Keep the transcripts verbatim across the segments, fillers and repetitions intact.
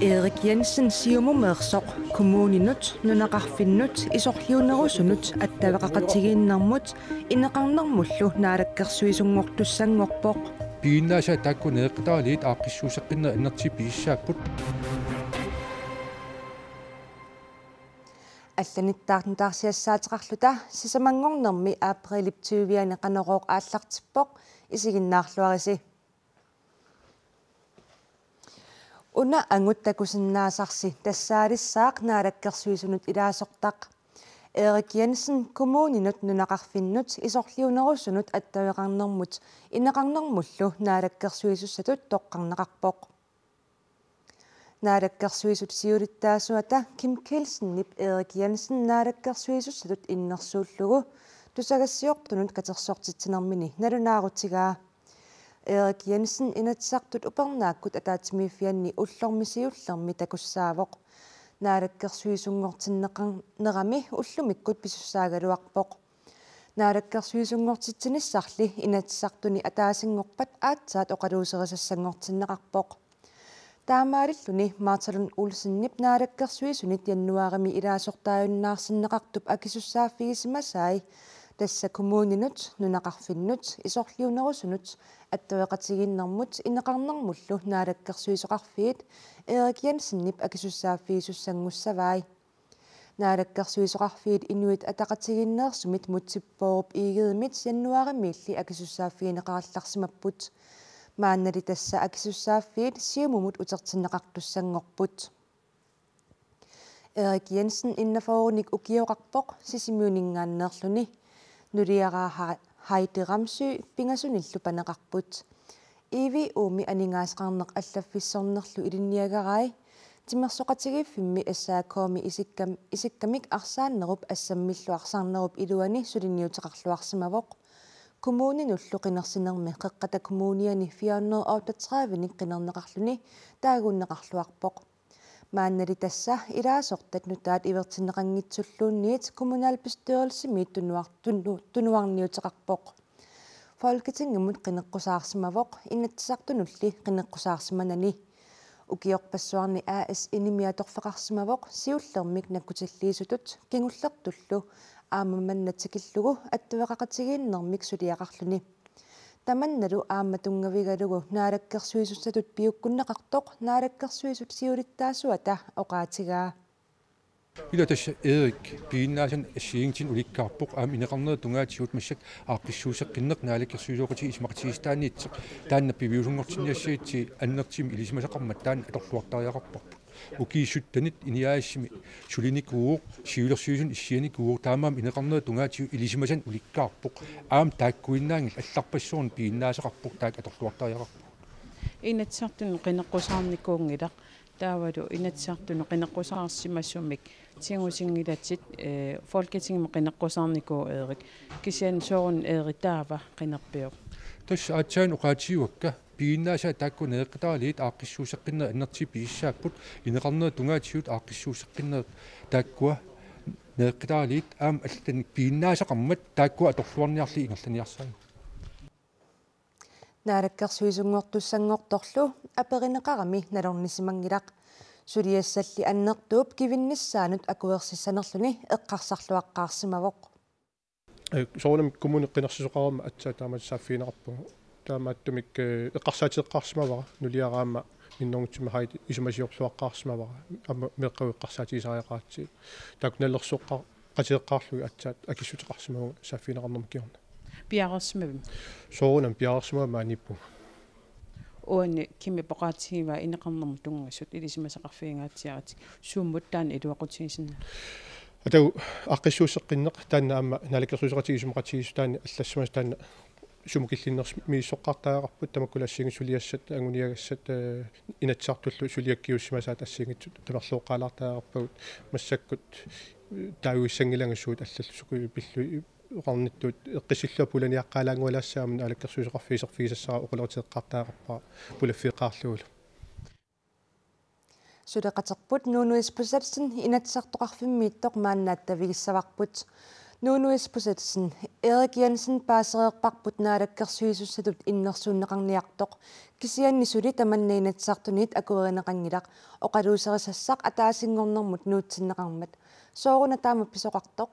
Erik Jensen Siumumeersoq kommuninut, nunaqarfinnut, isorliunerusunut, attaveqaqatigiinnermut, ineqarnermullu naalakkersuisunngortussanngorpoq. Piginnaasat taakku nereqqitaraliit aaqqissuusseqqinnerit annertuumik pisissaapput. Allanittaaq nutaarsiassaateqarluta sisamanngornermi aprilip tyviani Qanorooq aallartippoq, isiginnaarluarisi. Una angut takusinnaasarsi tassaalissaaq naalakkersuisunut ilaasortaq. Erik Jensen kommuninut, nunaqarfinnut, isorliunerusunut, attaveqarnermut, ineqarnermullu naalakkersuisussatut toqqarneqarpoq. Naalakkersuisut siulittaasuata Kim Kielsenip Erik Jensen naalakkersuisussatut innersuullugu tusagassiortunut katersortitsinermini nalunaarutigaa. Erik Jensen Inatsisartut upernaakkut ataatsimiiffianni ullormi siullermi takussaavoq. Naalakkersuisunngortinneqarnerami ullumikkut pisussaagaluarpoq. Naalakkersuisunngortitsinissarli Inatsisartuni ataasinngorpat aatsaat oqaluuserisassanngortinneqarpoq. Taamaalilluni Martha Lund Olsenip naalakkersuisunit januaarimi ilaasortaajunnaarsinneqartup akisussaaffigisimasai, tassa kommuninut, nunaqarfinnut, isorliunerusunut, attaveqatigiinnermut, ineqarnermullu naalakkersuisoqarfiit Erik Jensenip akisussaaffigisussanngortussavai. Naalakkersuisoqarfiit Inuit Ataqatigiinneersumit Múte Bourup Egedemit januaarimiilli akisussaaffigineqarallarsimapput. Maannali tassa akisussaaffiit Siumumut utertinneqartussanngorput. Erik Jensen enogfyrrenik ukioqarpoq, Sisimiuninngaanneerluni. Nuliaraa Ha-, Heidi Ramsøe pingasunillu paneqarput. I V U-mi aningaasaqarneq allaffissornerlu ilinniagarai, timersoqatigiiffimmi S A K-mi isikkam-, isikkamik arsaannerup assammillu arsarnerup iluani suliniuteqarluarsimavoq. Kommuninullu qinersinermi Qeqqata Kommuniani fire hundrede og otteogtredive-nik qinerneqarluni taaguunneqarluarpoq. Maannali tassa ilaasortat nutaat ivertinneqanngitsulluunniit kommunalbestyrelsimiit tunuar-, tunu-, tunuarniuteqarpoq. Folketingimut qineqqusaarsimavoq, Inatsisartunulli qineqqusaarsimanani. Ukiorpassuarni A S-inimi atorfeqarsimavoq siullermik nakkutilliisutut kingullertullu aamma manna tikillugu attaveqaqatigiinnermik suliaqarluni. Tamannalu aamma tunngavigalugu naalakkersuisussatut piukkunneqartoq naalakkersuisut siulittaasuata oqaatigaa. Ila tassa Erik piginnaasanik assigiinngitsunik ulikkaarpoq, aamma ineqarnerup tungaatigut massakkut aaqqissuusseqqinneq naalakkersuisooqatigiit isumaqatigiissutaanniittoq. Taanna piviusunngortinniassagutsigit annertuumik ilisimasaqarmat taanna atorluartariaqarparput. Ukiut syttenit Inuit Ataqatigiit sulinikuuvoq, siulersuisuni issianikuuvoq, taamaammat ineqarnerup tungaatigut ilisimasanik ulikkaarpoq. Aamma taakkuinnaanngillat, allarpassuarnik piginnaasaqarpoq, taakku atorluartariaqarput. Inatsisartunut qineqqusaarnikuunngilaq, taavalu Inatsisartunut qineqqusaarsimasumik tigusinngilatit, eh, Folketingimut qineqqusaarnikuuvoq Erik. Kisianni sooruna Erik taava qinerpiuk? Tassa aatsaat oqaatigivakka, piginnaasaat taakku nereqqitaraliit aaqqissuusseqqinnerit annertuumik pisissaapput, ineqarnerup tungaatigut aaqqissuusseqqinnerit taakkua nereqqitaraliit, aamma allanik piginnaasaqarmat taakkua atorluarniarlugit ingerlaniarsarigakkit. Naalakkersuisunngortussanngortorlu aperineqarami nalornisimanngilaq. Suliassalli annertuup kivinnissaanut akuersissanerluni eqqarsarluaqqaarsimavoq. Eh, soorunami kommuni qinersisoqarama aatsaat taamatut saaffigineqarpugut. Taamaattumik, eh, eqqarsaateqqaarsimavara, nuliaraama minnerunngitsumik Heidi isumasiorluaqqaarsimavara, aamma meeqqagut eqqarsaatigisariaqaratsigu. Taakku nalilersueqqaarlugit aatsaat akissuteqarsimavunga saaffigineqarnermut kingorna. Piareersimavimmi? Soorunami piareersimavara, maaniippunga. Uani Kimip oqaatigivaa ineqarnermut tunngasut ilisimasaqarfigingaatsiaratik, suummut taanna iluaqutigisinnaa? Atagu aaqqissuusseqqinneq taanna aamma naalakkersuisoqatigiit isumaqatigiissutaanni allassimasoq, taanna sumut killinnermik misissoqqaartariaqarput, tamakkulu assigiinngitsut suliassat, anguniagassat, eh, Inatsisartullu suliakkiussimasaat assigiinngitsut taperlooqqaalaartariaqarpagut, massakkut, eh, taaguissanngilanga suut allallu sukujuit pillugit oqarnittut eqqissillunga pulaniaqqaalaanngualaassaanga, aamma naalakkersuisoqarfiit iserfigisassara oqaloqateqqaartariaqarpara pulaffigeqqaarlugulu. Suleqaterput Nuunu Isbosethsen Inatsisartoqarfimmiittoq maanna attavigissavarput. Nuunu Isbosethsen, Erik Jensen paasereerparput naalakkersuisussatut innersuunneqarniartoq, kisianni suli tamanna Inatsisartunit akuerineqanngilaq, oqaluuserisassaq ataasinngornermut nuutsinneqarmat. Sooruna taama pisoqartoq?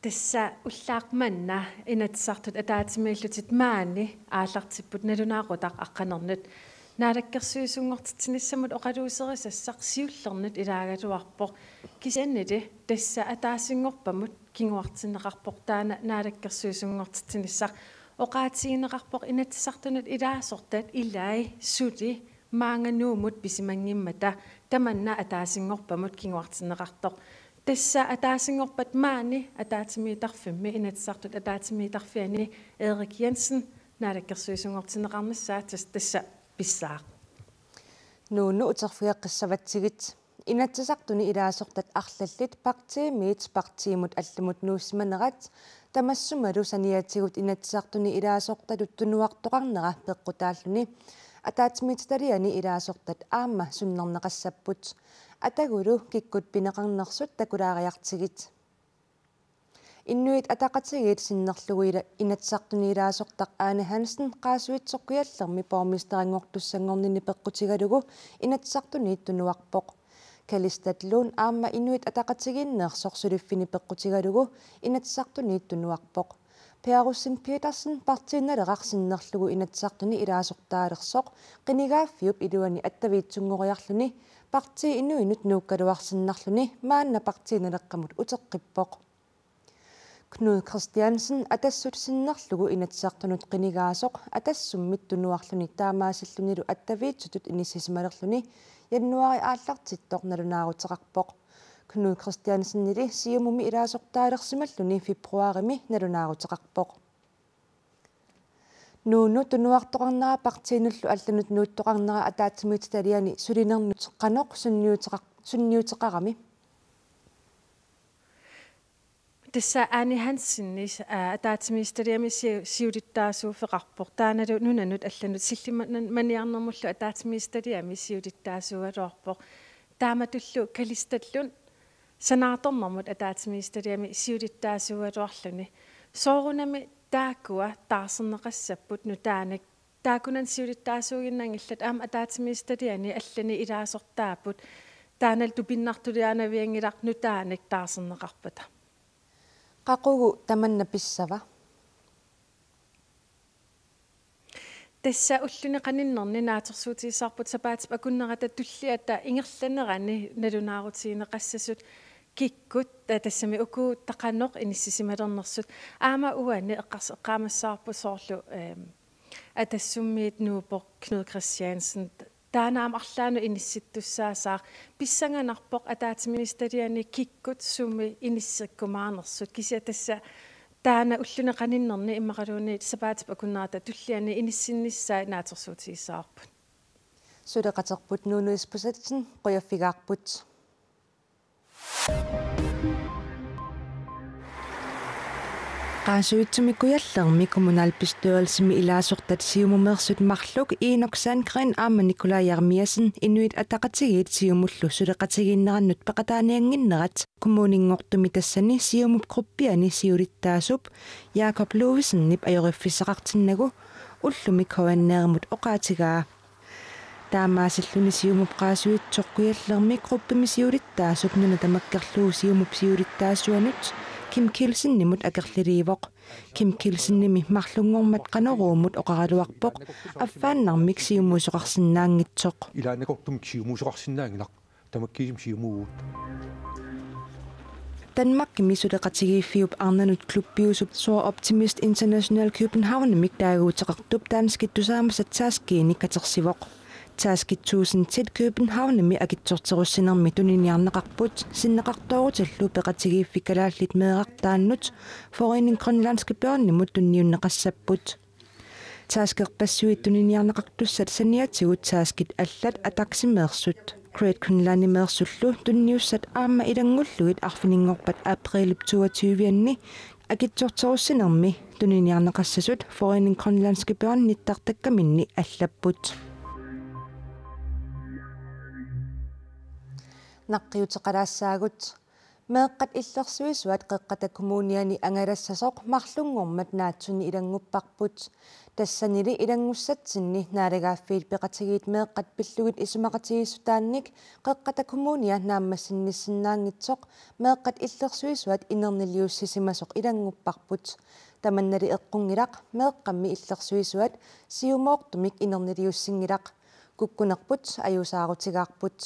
Tassa ullaaq manna Inatsisartut ataatsimiillutik maani aallartipput nalunaaqutaq aqqanernut. Naalakkersuisunngortitsinissamut oqaluuserisassaq siullernut ilaagaluarpoq. Kisiannili tassa ataasinngorpamut kinguartinneqarpoq taanna naalakkersuisunngortitsinissaq. Oqaatigineqarpoq Inatsisartunut ilaasortat ilai suli maanga Nuummut pisimanngimmata, tamanna ataasinngorpamut kinguartinneqartoq. Tassa ataasinngorpat maani ataatsimiittarfimmi, Inatsisartut ataatsimiittarfianni, Erik Jensen naalakkersuisunngortinneqarnissaa tas-, tassa pissaaq. Nuunu, uterfigeqqissavatsigit. Inatsisartuni ilaasortat arlallit partiimiit partiimut allamut nuussimanerat, tamassumalu saniatigut Inatsisartuni ilaasortatut tunuartoqarnera peqqutaalluni ataatsimiititaliani ilaasortat aamma sunnerneqassapput. Atagulu kikkut pineqarnersut takulaariartigit. Inuit Ataqatigiit sinnerlugu ila-, Inatsisartuni ilaasortaq Ane Hansen Qaasuitsoq Kujallermi borgmesterinngortussanngornini peqqutigalugu Inatsisartuniit tunuarpoq. Kalistat Lund aamma Inuit Ataqatigiinneersoq suliffini peqqutigalugu Inatsisartuniit tunuarpoq. Per Rosing Petersen, Partii Naleraq sinnerlugu Inatsisartuni ilaasortaalersoq, qinigaaffiup iluani attaviitsunngoriarluni partii inuinut nuukkaluarsinnarluni maanna Partii Naleqqamut uteqqippoq. Knud Kristiansen, Atassut sinnerlugu Inatsisartunut qinigaasoq, Atassummit tunuarluni taamaasillunilu attaviitsutut inissisimalerluni januaari aallartittoq nalunaaruteqarpoq. Knud Kristiansenili Siumumi ilaasortaalersimalluni februarimi nalunaaruteqarpoq. Nuunu, tunuartoqarnera partiinullu allanut nuuttoqarnera ataatsimiititaliani sulinernut qanoq sunniuteqar-, sunniuteqarami? Tassa Ane Hansenip, aa, ataatsimiititaliami siu-, siulittaasuuffeqarpoq. Taannalu nunanut allanut sillimaniarnermullu ataatsimiititaliami siulittaasuugaluarpoq. Taamatullu Kalistat Lund sanaartornermut ataatsimiititaliami siulittaasuugaluarluni. Soorunami taakkua taarserneqassapput nutaanik. Taakkunani siulittaasuuginnanngillat aamma ataatsimiititaliani allani ilaasortaapput. Taannalu tupinnartuliaanavianngilaq nutaanik taarserneqarpata. Qaqugu tamanna pissava? Tassa ulluni qaninnerni naatsorsuutigissavarput sapaatip akunnerata tulliata ingerlanerani nalunaarutigineqassasut kikkut, ta-, tassami uku taqanoq inissisimalernersut. Aamma uani eqqars-, eqqaamassavarput soorlu, ehm, Atassummiit nuuppoq Knud Kristiansen. Taanna aamma arlaannut inissittussaassaaq. Pissanganarpoq ataatsimiititaliani kikkut sumi inissikkumaanersut. Kisianni tassa taanna ulluni qaninnerni immaqaluunniit sapaatip akunnerata tulliani inissinnissaat naatsorsuutigissavarput. Suleqaterput Nuunu Isbosethsen, qujaffigaarput. Qaasuitsumi Kujallermi kommunalbestyrelsimi ilaasortat Siumumeersut marluk Enok Sandgreen aamma Nikolaj Jeremiassen Inuit Ataqatigiit Siumullu suleqatigiinnerannut peqataaniannginnerat kommuninngortumi tassani Siumup gruppiani siulittaasup Jakob Lovisenip ajoriffissaqartinnagu ullumi K N R-imut oqaatigaa. Taamaasilluni Siumup Qaasuitsoq Kujallermi gruppimi siulittaasup nuna tamakkerlugu Siumup siulittaasuanut Kim Kielsenimut akerliliivoq. Kim Kielsenimi marlunngormat Qanoruumut oqaraluarpoq affaannarmik siumuusoqarsinnaanngitsoq. Ilaannakortumik siumuusoqarsinnaanngilaq. Tamakkiisumik siumuuvugut. Danmarkimi suleqatigiiffiup arnanut klubbiusup Stor Optimist International Københavnimik taaguuteqartup danskit tusaamasat Tærskeeni katersivoq. Tærsket Tusindit Københavnimi akitsorterussinermi tuniniarneqarput sinneqartoorutillu peqatigiiffik Kalaallit Meerartaannut Foreningen Grønlandske Børnimut tunniunneqassapput. Tærskerpassuit tuniniarneqartussat saniatigut tærsket allat Ataksimeersut Great Greenlandimeersullu tunniussat aamma ilanngullugit arfininngorpat aprilip toogtyve-anni akitsorterussinermi tuniniarneqassasut Foreningen Grønlandske Børn nittartakkaminni allapput. Naqqiuteqalaassaagut. Meeqqat illersuisuat Qeqqata Kommuniani angalassasoq marlunngormat naatsunni ilanngupparput. Tassanili ilanngussatsinni Naalagaaffiit Peqatigiit meeqqat pillugit isumaqatigiissutaannik Qeqqata Kommunia naammassinnissinnaanngitsoq meeqqat illersuisuat inerniliussisimasoq ilanngupparput. Tamannali eqqunngilaq meeqqammi illersuisuat siumoortumik inerniliussinngilaq. Kukkunerput ajuusaarutigaarput.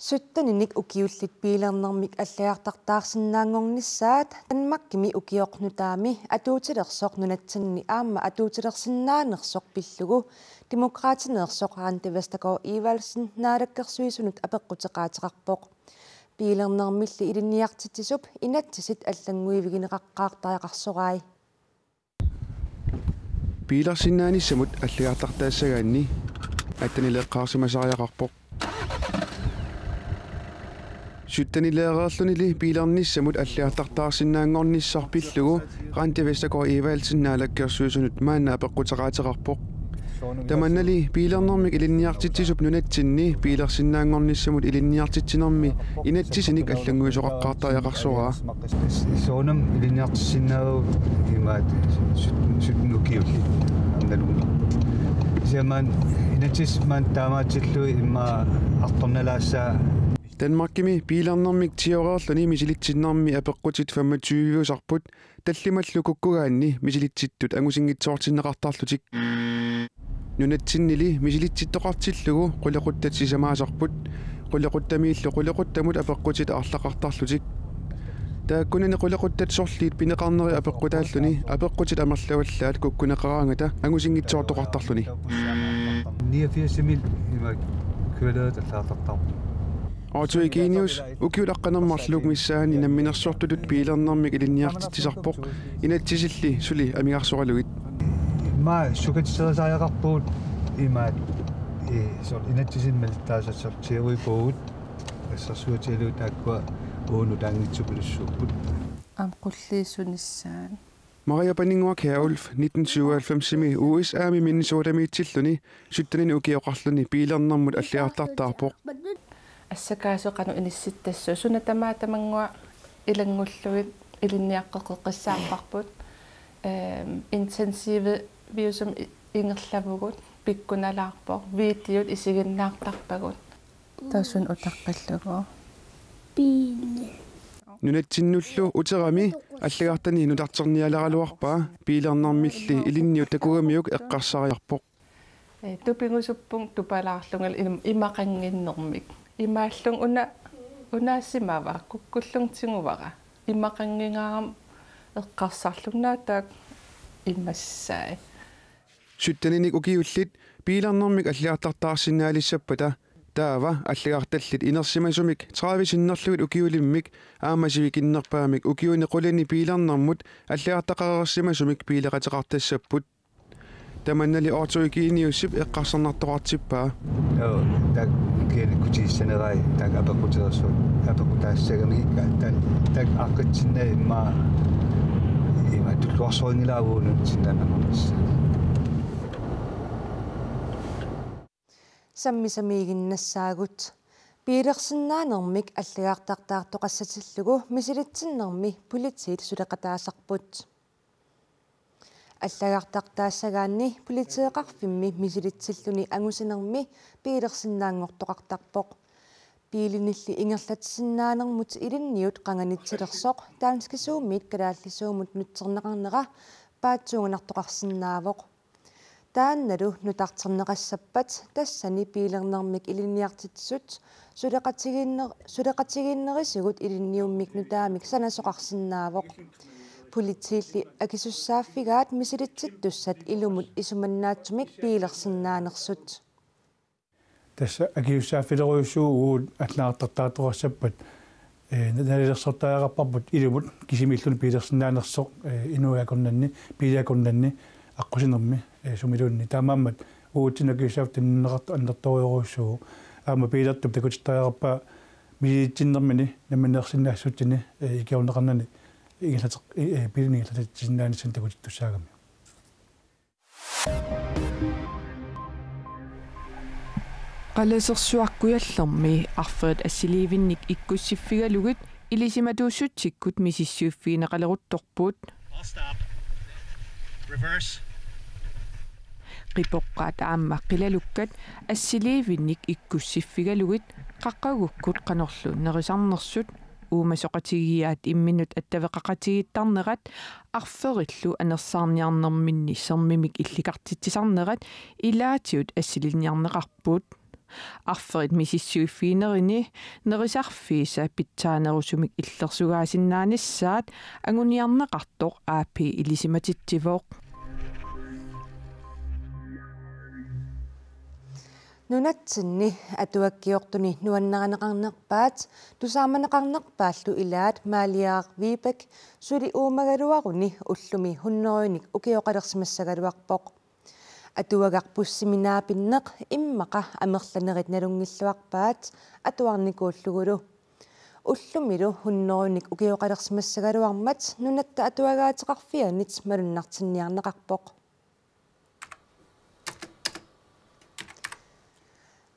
Sytteninik ukiullit biilernermik allagartartaarsinnaanngornissaat Danmarkimi ukioq nutaami atuutilersoq nunatsinni aamma atuutilersinnaanersoq pillugu Demokraatineersoq Randi Vestergaard Evaldsen Naalakkersuisunut apeqquteqaateqarpoq. Biilernermilli ilinniartitsisup inatsisit allannguivigineqaqqaartariaqarsorai. Biilersinnaanissamut allagartartaassagaanni attenileqqaarsimasariaqarpoq. Syttenileereerlunili biilernissamut allagartartaarsinnaanngornissaq pillugu Randi Vestergaard Evaldsen Naalakkersuisunut maanna apeqquteqaateqarpoq. Tamannali biilernermik ilinniartitsisup nunatsinni biilersinnaanngornissamut ilinniartitsinermi inatsisinik allannguisoqaqqaartariaqarsoraa. Soorunami ilinniartissinnaavugut imaat sytten, sytten ukiullit annalunnga. Siamaan inatsisit maani taamaatillugit immaqa artornalaassaaq. Danmarkimi biilernermik tioreerluni misilitsinnermi apeqqutit femogtyve-usarput tallimallu kukkugaanni misilitsittut angusinngitsoortinneqartarlutik. Nunatsinnili misilitsittoqartillugu qulequttat sisamaasarput, qulequttamiillu qulequttamut apeqqutit arlaqartarlutik. Taakkunani qulequttat sorliit pineqarneri apeqqutaalluni apeqqutit amerlavallaat kukkuneqaraangata angusinngitsoortoqartarluni. Niogfirsimil ima kørelæret allagartartarpoq. Otto Eugenius ukiut aqqaneq-marluk missaanni namminersortutut biilernermik ilinniartitsisarpoq, inatsisilli suli amigarsoralugit. Immaqa sukkatserisariaqarpugut imaat, ee, soorlu inatsisinnik malittarisassat teoripugut, assersuutigalugu taakkua uunut taanngitsupilussuupput. Aamma qulliisunissaat. Maria Paninnguaq Kjærulff nitten syvoghalvfemsimi U S A-mi Minnesotamiitsilluni sytteninik ukioqarluni biilernermut allagartartaarpoq. Assakaasoq qanoq inissittassasoq, suna tamaat tamannguaq ilanngullugit ilinniaqqeqqissaarparput. Ehm, intensiviusumik i-, ingerlavugut, pikkunalaarpoq, videot isiginnaartarpagut. Taassuma utaqqillugu. Biili. Nunatsinnullu uterami allagartani nutarternialeraluarpaa, biilernermilli ilinniut takugamiuk eqqarsariarpoq. Ee, tupigusuppunga tupalaarlungalu im-, imaqannginnermik. Imaallunga una, unaassimavara, kukkullugu tiguvara. Imaqanngingaarama eqqarsarlunga naak taakku imassai. Sytteninik ukiullit biilernermik allagartartaarsinnaalissappata taava allagartallit inersimasumik tredive sinnerlugit ukiulimmik aamma sivikinnerpaamik ukiuni qulini biilernermut allagartaqareersimasumik biileqateqartassapput. Tamannali Otto Eugeniusip eqqarsarnartoqartippaa. Joo, taakku kiani kutigissanerai, taakku apeqqutereersuit, apeqqutaassagamigikka, taakku, taakku aaqqissinnaat immaqa, immaqa tulluarsorinngilagut uunut sinnaannammamissa. Sammisamiiginnassaagut. Biilersinnaanermik allagartartaartoqassatillugu misilitsinnermi politiit suleqataasarput. Allagartartaassagaanni politeeqarfimmi misilitsilluni angusinermi biilersinnaanngortoqartarpoq. Biilinilli ingerlatsisinnaanermut ilinniut qanganitsilersoq danskisuumiit kalaallisuumut nutserneqarnera paatsuunganartoqarsinnaavoq. Taannalu nutarterneqassappat tassani biilernermik ilinniartitsisut suleqatigiinner-, suleqatigiinnerisigut ilinniummik nutaamik sanasoqarsinnaavoq. Politiilli akisussaaffigaat misilitsittuttussat ilumut isumannaatsumik biilersinnaanersut. Tassa akisussaaffilerujussuuvugut allagartartaartoqassappat, ee, nalilersortariaqarparput ilumut kisimiilluni biilersinnaanersoq, ee, inuit akornanni, biilit akornanni, aqqusinermi, ee, sumiluunniit. Taamaammat uagutsinnut akisussaaffiup tunniunneqartoq annertoorujussuuvoq. Aamma biilertup takutittariaqarpaa misilitsinnermini namminersinnaassutsinni, ee, ikiorneqarnani ingerlateq-, ee, ee, biilinik ingerlatitsisinnaanissamut takutittussaagami. Qalasersuaq Kujallermi arferit assiliivinnik ikkussiffigalugit ilisimatuussutsikkut misissuiffigineqaleruttorput. I'll stop. Reverse. Qipoqqaat aamma qilalukkat assiliivinnik ikkussiffigalugit qaqqagukkut qanorlu nerisarnersut uumasoqatigiiaat imminnut attaveqaqatigiittarnerat arferillu anersaarniarnerminni sermimik illikartitsisarnerat ilaatigut assiliiniarneqarput. Arferit misissuiffiginerini nerisarfiisa pitsaanerusumik illersugaasinnaanissaq anguniarneqartoq A P ilisimatitsivoq. Nunatsinni atuakkiortuni nuannarineqarnerpaat tusaamaneqarnerpaallu ilaat Maaliaq Vibeke suli uumagaluaruni ullumi hunnorujunik ukioqalersimassagaluarpoq. Atuagaq bussimi naapinneq immaqa amerlanerit nalunngilluarpaat atuarnikuullugulu. Ullumilu hunnorujunik ukioqalersimassagaluarmat Nunatta Atuagaateqarfianit malunnartinniarneqarpoq.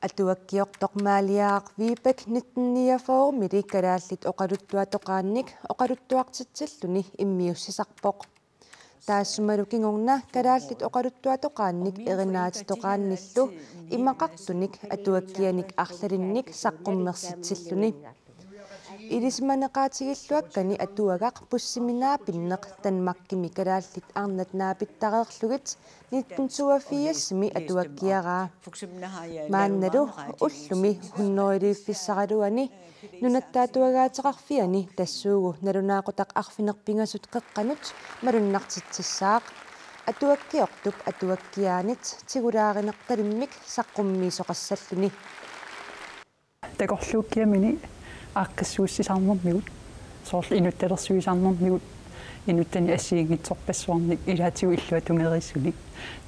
Atuakkiortoq Maaliaq Vibeke nitten niogfyrre-mili Kalaallit Oqaluttuatoqaannik oqaluttuartitsilluni immiussisarpoq. Taassumalu kingorna Kalaallit Oqaluttuatoqaannik erinaatitoqaannillu imaqartunik atuakkianik arlalinnik saqqummersitsilluni. Ilisimaneqaatigilluakkani atuagaq bussimi naapinneq Danmarkimi kalaallit arnat naapittareerlugit nitten toogfirsimi atuakkiaraa. Maannalu ullumi hunnorujuleriiffissaraluani Nunatta Atuagaateqarfiani tassuugu nalunaaqutaq arfineq-pingasut qeqqanut malunnartitsissaaq. Atuakkiortup atuakkiaanit tigulaarinertalimmik saqqummiisoqassalluni. Takorluukkiamini aaqqissuussisarnermigut, soorlu inuttalersuisarnermigut, inuttanik assigiinngitsorpassuarnik ilaatigut illuatungeriissunik.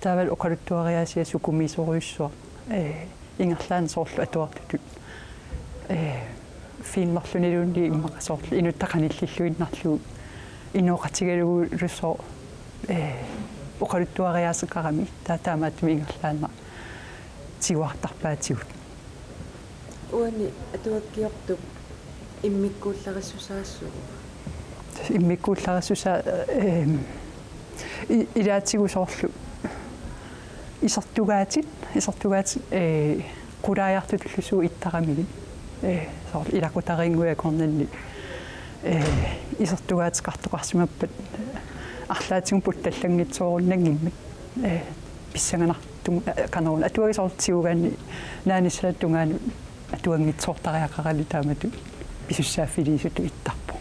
Taavalu oqaluttuariaasiat sukumiisorujussuaq, ee, ingerlaannaq soorlu atuartutut, ee, filmerluniluunniit immaqa soorlu inuttat qanillilluinnarlugu inooqatigalugulu soorlu, ee, oqaluttuariaaseqarami, taava taamaattumik ingerlaannaq tiguartarpaatigut. Uani atuakkiortup immikkuullarissusaassuuvoq. Immikkuullarissusaa, ehm, i-, ilaatigut soorlu isertugaatit, isertugaatit, ee, qulaajartutullu suut ittaramigit, ee, soorlu ilaqutariinnguit akornanni, ee, isertugaateqartoqarsimappat arlaatigut puttallanngitsoorunnanngimmat, ee, pissanganartumik, ee, qanoruna atuagaq soorlu tigugaanni naanissaata tungaanut atuanngitsoortariaqarani taamatut pisussaaffiliisutut ittarpoq.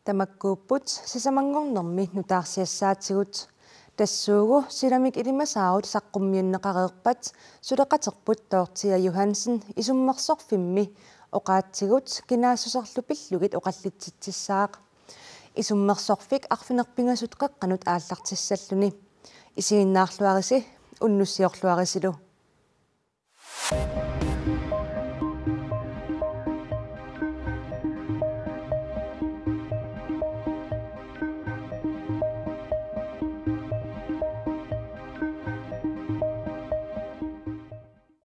Tamakkuupput sisamanngornermi nutaarsiassaatigut. Tassuugu silamik ilimasaarut saqqummiunneqareerpat suleqaterput Dorthea Johansen isummersorfimmi oqaatsigut kinaassuserlu pillugit oqallitsitsissaaq. Isummersorfik arfineq-pingasut qeqqanut aallartissalluni. Isiginnaarluarisi, unnussiorluarisilu.